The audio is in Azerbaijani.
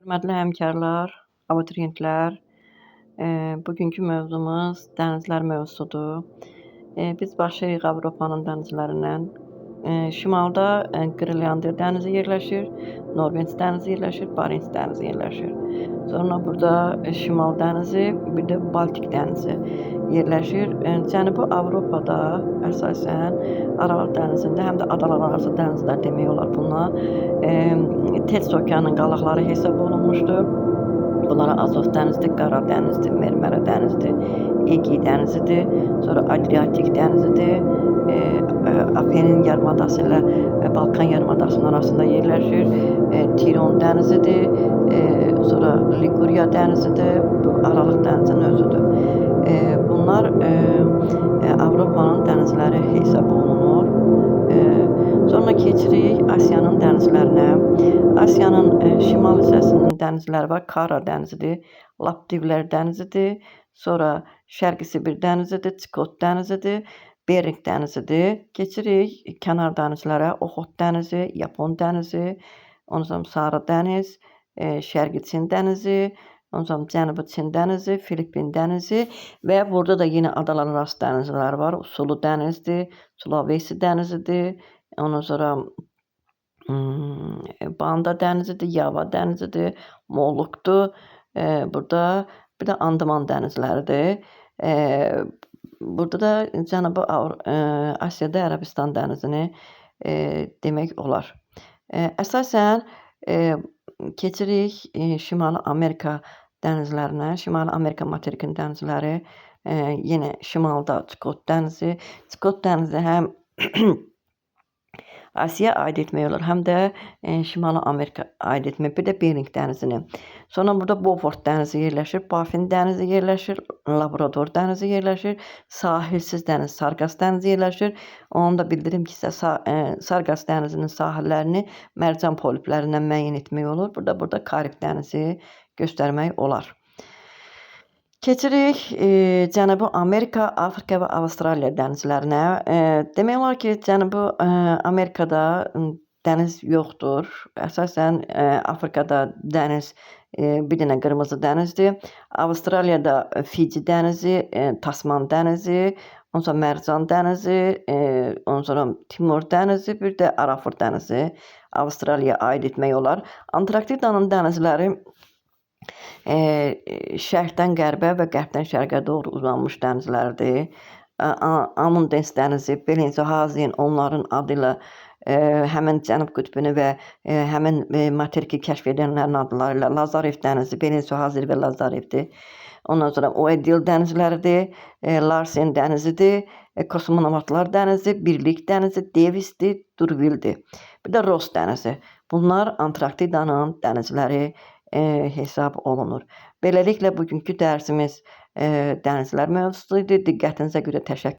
Hörmətli həmkarlar, abituriyentlər, bugünkü mövzumuz dənizlər mövzusudur. Biz başlayırıq Avropanın dənizlərindən. Şimalda Qrenlandiya dənizi yerləşir, Norveç dənizi yerləşir, Barents dənizi yerləşir. Sonra burada Şimal dənizi, bir də Baltik dənizi yerləşir. Cənubi Avropada əsasən Aralıq dənizində, həm də adalar arası dənizlər demək olar buna. Tets okeanının qalaqları hesab olunmuşdur. Bunlara Azov dənizidir, Qara dənizdir, Mermərə dənizidir, Ege dənizidir, sonra Adriatik dənizidir. Apenin yarımadası ilə Balkan yarımadasının arasında yerləşir. Tiron dənizidir, sonra Liguriya dənizidir, bu Aralıq dənizinin özüdür. Bunlar Avropanın dənizləri hesab olunur. Sonra keçirik Asiyanın dənizlərinə. Asiyanın şimal hissəsinin dənizləri var. Kara dənizidir, Laptivlər dənizidir, sonra Şərqi Sibir dənizidir, Çikot dənizidir, Bering dənizidir. Keçirik kənar dənizlərə. Oxot dənizi, Yapon dənizi, ondan sonra Sarı dəniz, Şərqi Çin dənizi, ondan sonra Cənubi Çin dənizi, Filippin dənizi və burada da yenə adalar arası dənizlər var. Sulu dənizdir, Sulawesi dənizidir, ondan sonra Banda dənizidir, Yava dənizidir, Molukdur. Burada bir də Andaman dənizləridir. Burada da Cənubi Asiyada Ərəbistan dənizini demək olar. Əsasən keçirik Şimali Amerika dənizlərinə. Şimali Amerika materikinin dənizləri, yenə şimalda Çikot dənizi. Çikot dənizi həm Asiya aid etmək olar, həm də Şimali Amerika aid etmək, bir də Bering dənizini. Sonra burada Beaufort dənizi yerləşir, Baffin dənizi yerləşir, Labrador dənizi yerləşir, sahilsiz dəniz Sargas dənizi yerləşir. Onu da bildirim ki, sizə Sargas dənizinin sahillərini mərcan poliplərindən müəyyən etmək olur. Burada Karib dənizi göstərmək olar. Keçirik Cənubi Amerika, Afrika və Avstraliya dənizlərinə. Demək olar ki, Cənubi Amerikada dəniz yoxdur. Əsasən Afrikada dəniz bir dənə qırmızı dənizdir. Avstraliyada Fici dənizi, Tasman dənizi, ondan sonra Mərcan dənizi, ondan sonra Timor dənizi, bir də Arafur dənizi Avstraliyaya aid etmək olar. Antarktidanın dənizləri şərqdən qərbə və qərbdən şərqə doğru uzanmış dənizlərdir. Amundsen dənizi, Bellingshausen onların adı ilə həmin Cənub qütbünü və həmin materiki kəşf edənlərin adları ilə Lazarev dənizi, Bellingshausen və Lazarevdir. Ondan sonra Oedil dənizləridir, Larsen dənizidir, Kosmonautlar dənizi, Birlik dənizi, Davisdir, Durvildir. Bir də Ross dənizi. Bunlar Antarktidanın dənizləri hesab olunur. Beləliklə bugünkü dərsimiz dənizlər mövzusu idi. Diqqətinizə görə təşəkkür.